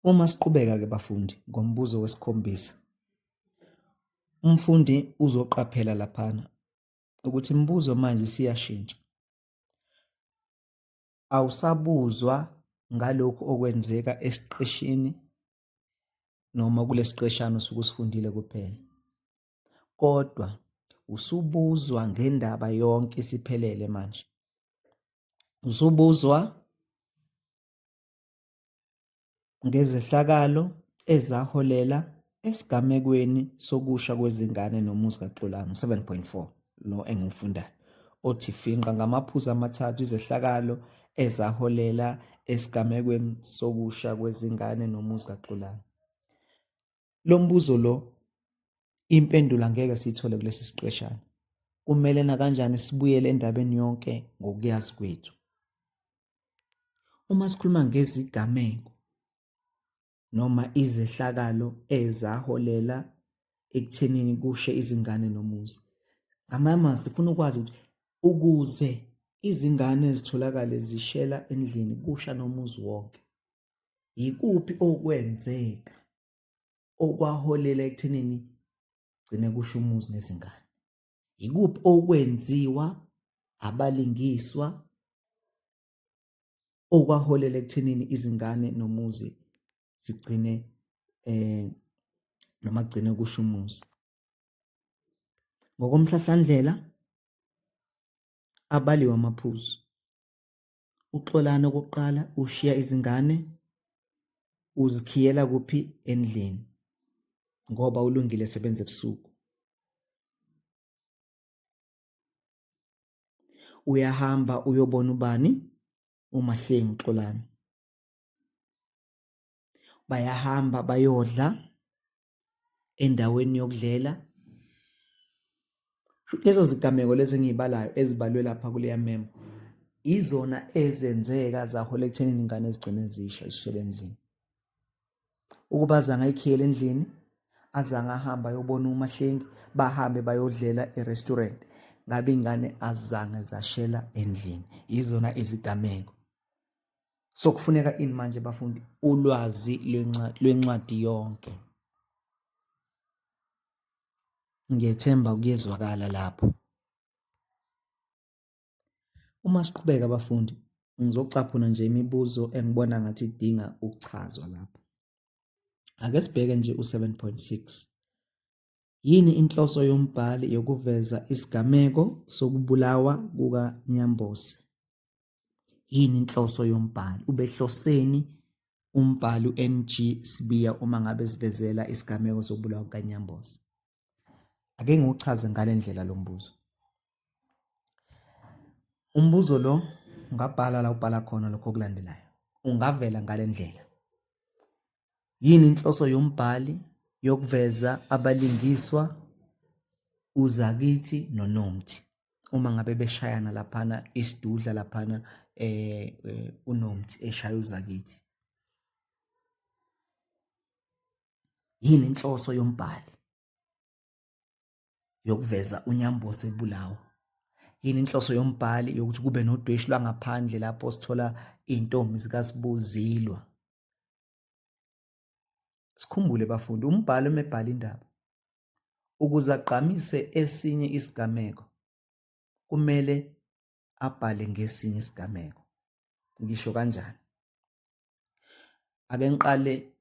Uma siqhubeka-ke bafundi ngombuzo wesikhombisa, umfundi uzoqaphela laphana ukuthi imibuzo manje isiyashintsha. Awusabuzwa ngalokhu okwenzeka esiqeshini noma kulesiqeshana osuke usifundile kuphela, kodwa usubuzwa ngendaba yonke isiphelele manje. Usubuzwa ngezehlakalo ezaholela esigamekweni sokusha kwezingane nomuzi kaXolani 7.4 lo engiwufundayo othi finqa ngamaphuzu amathathu izehlakalo ezaholela esigamekweni sokusha kwezingane nomuzi kaXolani. Lo mbuzo lo impendulo angeke siyithole kulesi siqeshana. Kumele nakanjani sibuyele endabeni yonke ngokuyazi kwethu. Uma sikhuluma ngezigameko noma izehlakalo ezaholela ekuthenini kushe izingane nomuzi, ngamanye amazwi sifuna ukwazi ukuthi ukuze izingane zitholakale zishela endlini kusha nomuzi wonke, yikuphi okwenzeka okwaholela ekuthenini gcine kusho umuzi nezingane? Yikuphi okwenziwa abalingiswa okwaholela ekuthenini izingane nomuzi zigcine eh noma kugcine kusho umuzi? Ngokomhlahlandlela abaliwe amaphuzu. UXolani okokuqala ushiya izingane uzikhiyela kuphi endlini ngoba uLungile esebenza ebusuku. Uyahamba uyobona ubani? UMahlengi uXolani. Bayahamba bayodla endaweni yokudlela. Lezo zigameko lezi engiyibalayo ezibalwe lapha kuleya memo izona ezenzeka zahola ekuthenini ingane zigcine zisha zishele endlini. Ukuba azange ayikhiyele endlini, azange ahambe ayobona uMahlengi, bahambe bayodlela e-restaurant. Ngabe ingane azange zashela endlini. Yizona izigameko. So kufuneka ini manje bafundi? Ulwazi lwencwadi yonke. Ngiyethemba kuyezwakala lapho. Uma siqhubeka bafundi, ngizocaphuna nje imibuzo engibona ngathi idinga ukuchazwa lapho. Ake sibheke nje u-7.6. Yini inhloso yombhali yokuveza isigameko sokubulawa kukaNyambose? Yini inhloso yombhali? Ubehloseni umbhali u-NG Sibiya uma ngabe esivezela isigameko sokubulawa kukaNyambose? Ake ngiwuchaze ngale ndlela lo mbuzo. Umbuzo lo ungabhala la ubhala khona lokho okulandelayo. Ungavela ngale ndlela. Yini inhloso yombhali yokuveza abalingiswa uZakithi noNomthi uma ngabe beshayana laphana isidudla laphana eh, eh uNomthi eshaya uZakithi? Yini inhloso yombhali yokuveza uNyambose ebulawa? Yini inhloso yombhali yokuthi kube nodweshu lwangaphandle lapho sithola iy'ntombi zikaSibu zilwa? Sikhumbule bafundi, umbhali uma ebhala indaba ukuze agqamise esinye isigameko kumele abhale ngesinye isigameko. Ngisho kanjani? Ake ngiqale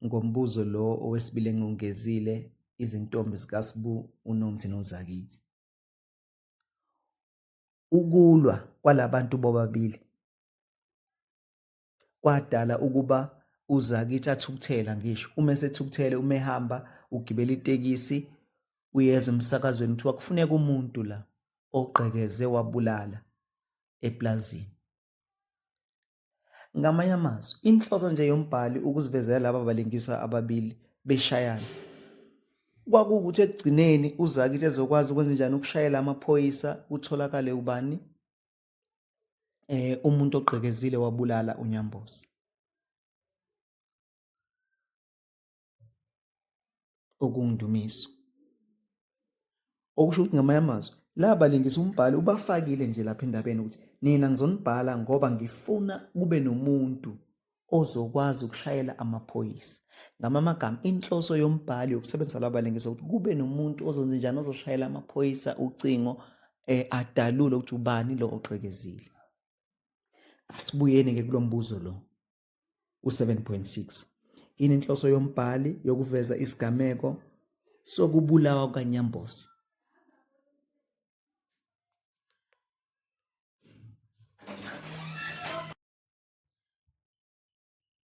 ngombuzo lo owesibili engiwungezile, izintombi zikaSibu uNomthi noZakithi. Ukulwa kwalabantu bobabili kwadala ukuba uZakithi athukuthela ngisho uma esethukuthele uma ehamba ugibela itekisi uyezwa emsakazweni kuthiwa kufuneka umuntu la ogqekeze wabulala eplazini. Ngamanye amazwi, inhloso nje yombhali ukusivezela laba balingisa ababili beshayana kwakuwukuthi ekugcineni uZakithi ezokwazi ukwenza njani ukushayela amaphoyisa kutholakale ubani eh umuntu ogqekezile wabulala uNyambose. OkunguNdumiso. Okusho ukuthi ngamanye amazwi la balingisa umbhali ubafakile nje lapha endabeni ukuthi nina ngizonibhala ngoba ngifuna kube nomuntu. ozokwazi ukushayela amaphoyisa. Ngamanye amagama, inhloso yombhali yokusebenzisa laba balingiswa ukuthi kube nomuntu ozonze njani, ozoshayela amaphoyisa ucingo, adalule ukuthi ubani lo ogqekezile. Asibuyeni-ke kulo mbuzo lo u-7.6. Yini inhloso yombhali yokuveza isigameko sokubulawa kukaNyambose?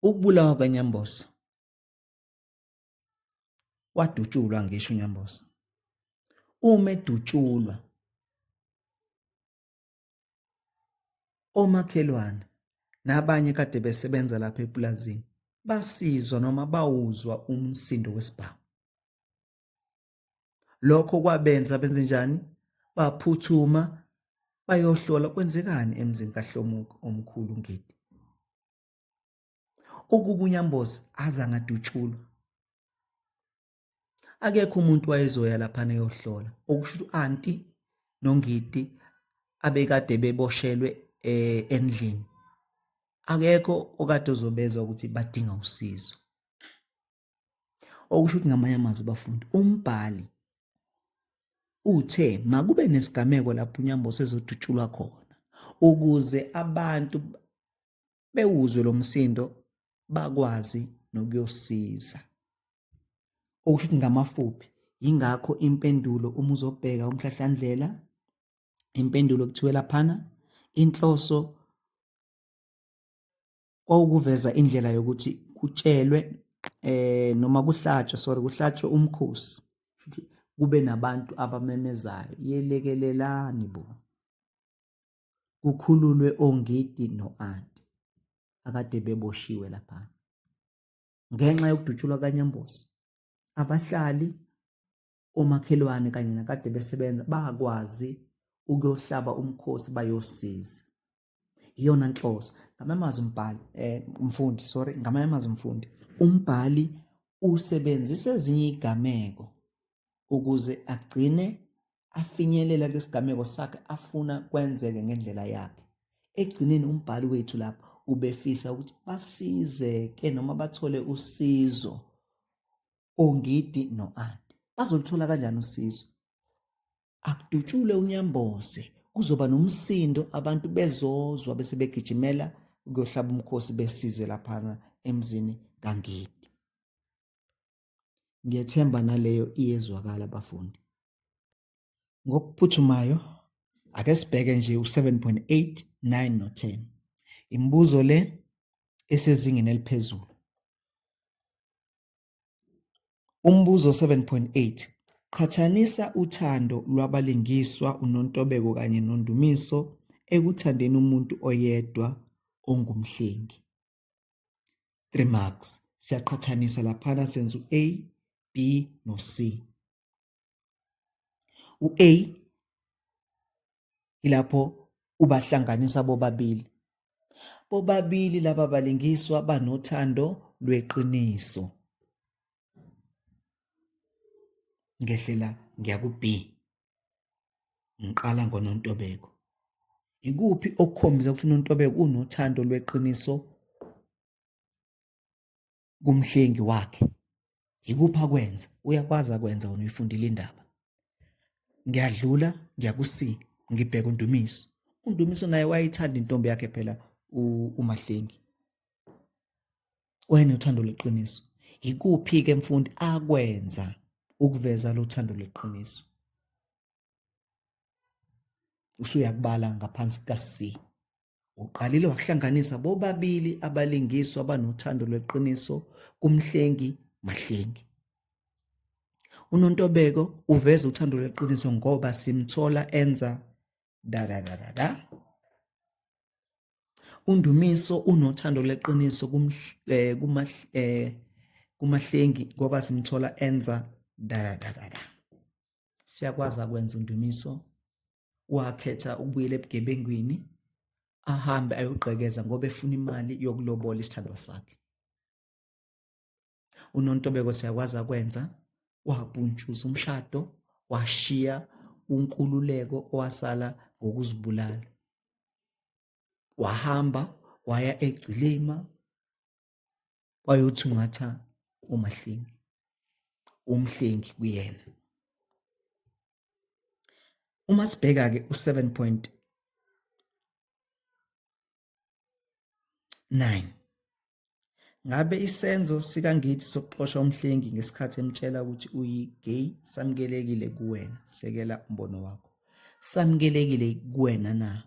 Ukubulawa kwaNyambose, wadutshulwa ngisho uNyambose. Uma edutshulwa omakhelwane nabanye kade besebenza lapha epulazini basizwa noma bawuzwa umsindo wesibhamu. Lokho kwabenza benze njani? Baphuthuma bayohlola kwenzekani emzini kaHlomuka omkhulu Ngidi. Ukuba uNyambose aze angadutshulwa, akekho umuntu wayezoya laphana eyohlola, okusho ukuthi u-anti noNgidi abekade beboshelwe endlini, akekho okade ozobezwa ukuthi badinga usizo. Okusho ukuthi ngamanye amazwi bafundi, umbhali uthe makube nesigameko lapho uNyambose ezodutshulwa khona ukuze abantu bewuzwe lo msindo bakwazi nokuyosiza. Okusho ukuthi ngamafuphi, yingakho impendulo uma uzobheka umhlahlandlela, impendulo kuthiwe laphana inhloso kwawukuveza indlela yokuthi kutshelwe noma kuhlatshwe, sorry, kuhlatshwe umkhosi, futhi kube nabantu abamemezayo, yelekelelani bo, kukhululwe oNgidi no-anti akade beboshiwe lapha ngenxa yokudutshulwa kaNyambose. Abahlali, omakhelwane kanye nakade besebenza bakwazi ukuyohlaba umkhosi bayosiza. Iyona nhloso. Ngamanye amazwi umbhali, mfundi, sorry, ngamanye amazwi mfundi, umbhali usebenzisa ezinye igameko ukuze agcine afinyelela kulesigameko sakhe afuna kwenzeke ngendlela yakhe. Ekugcineni umbhali wethu lapha ubefisa ukuthi basizeke noma bathole usizo oNgidi no-Anti. Bazoluthola kanjani usizo? Akudutshulwe uNyambose, kuzoba nomsindo, abantu bezozwa bese begijimela ukuyohlaba umkhosi besize laphana emzini kaNgidi. Ngiyethemba naleyo iyezwakala bafundi. Ngokuphuthumayo ake sibheke nje u-7.8, 9 no-10. Imibuzo le esezingeni eliphezulu. Umbuzo 7.8 Qhathanisa uthando lwabalingiswa uNontobeko kanye noNdumiso ekuthandeni umuntu oyedwa onguMhlengi. 3 marks. Siyaqhathanisa laphana senza u-A, B no-C. U-A ilapho ubahlanganisa bobabili. Bobabili laba balingiswa banothando lweqiniso. Ngehlela ngiya ku-B. Ngiqala ngoNontobeko. Ikuphi okukhombisa ukuthi uNontobeko unothando lweqiniso kumhlengi wakhe? Yikuphi akwenza? Uyakwazi akwenza wena uyifundile indaba. Ngiyadlula ngiya ku-C, ngibheka uNdumiso. UNdumiso naye wayethanda intombi yakhe phela uMahlengi. Wayenothando lweqiniso. Yikuphi-ke mfundi akwenza ukuveza lo thando lweqiniso? Usuyakubala ngaphansi kuka-C. Uqalile wakuhlanganisa bobabili abalingiswa banothando lweqiniso kuMhlengi Mahlengi. UNontobeko uveza uthando lweqiniso ngoba simthola enza da da da da da. UNdumiso unothando lweqiniso kuMahlengi ngoba simthola enza da da da da da. Siyakwazi akwenza uNdumiso, wakhetha ukubuyela ebugebengwini ahambe ayogqekeza ngoba efuna imali yokulobola isithandwa sakhe. UNontobeko siyakwazi akwenza, wabhuntshuza umshado washiya uNkululeko owasala ngokuzibulala. Wahamba waya eGcilima. Wayothungatha uMahlengi, uMhlengi kuyena. Uma sibheka-ke u-7.9, ngabe isenzo sikaNgidi sokuxosha uMhlengi ngesikhathi emtshela ukuthi uyi-gay samukelekile kuwena? Sekela umbono wakho. Samukelekile kuwena na?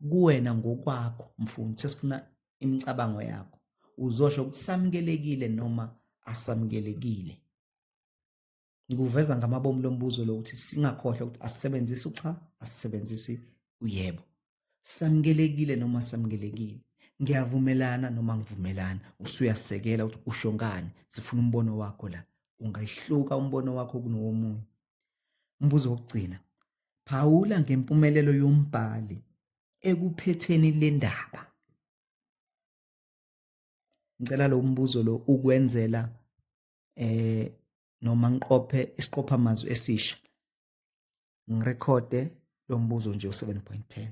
Kuwena ngokwakho mfundi, sesifuna imicabango yakho. Uzosho ukuthi samukelekile noma asamukelekile. Ngikuveza ngamabomu lo mbuzo lo ukuthi singakhohlwa ukuthi asisebenzisi ucha, asisebenzisi uyebo. Samukelekile noma samukelekile? Ngiyavumelana noma ngivumelana? Usuyasekela ukuthi usho ngani? Sifuna umbono wakho la. Ungayihluka umbono wakho kunowomunye. Umbuzo wokugcina. Phawula ngempumelelo yombhali ekuphetheni le ndaba. Ngicela lo mbuzo lo ukwenzela eh noma ngiqophe isiqophamazwi esisha, ngirekhode lo mbuzo nje u-7.10.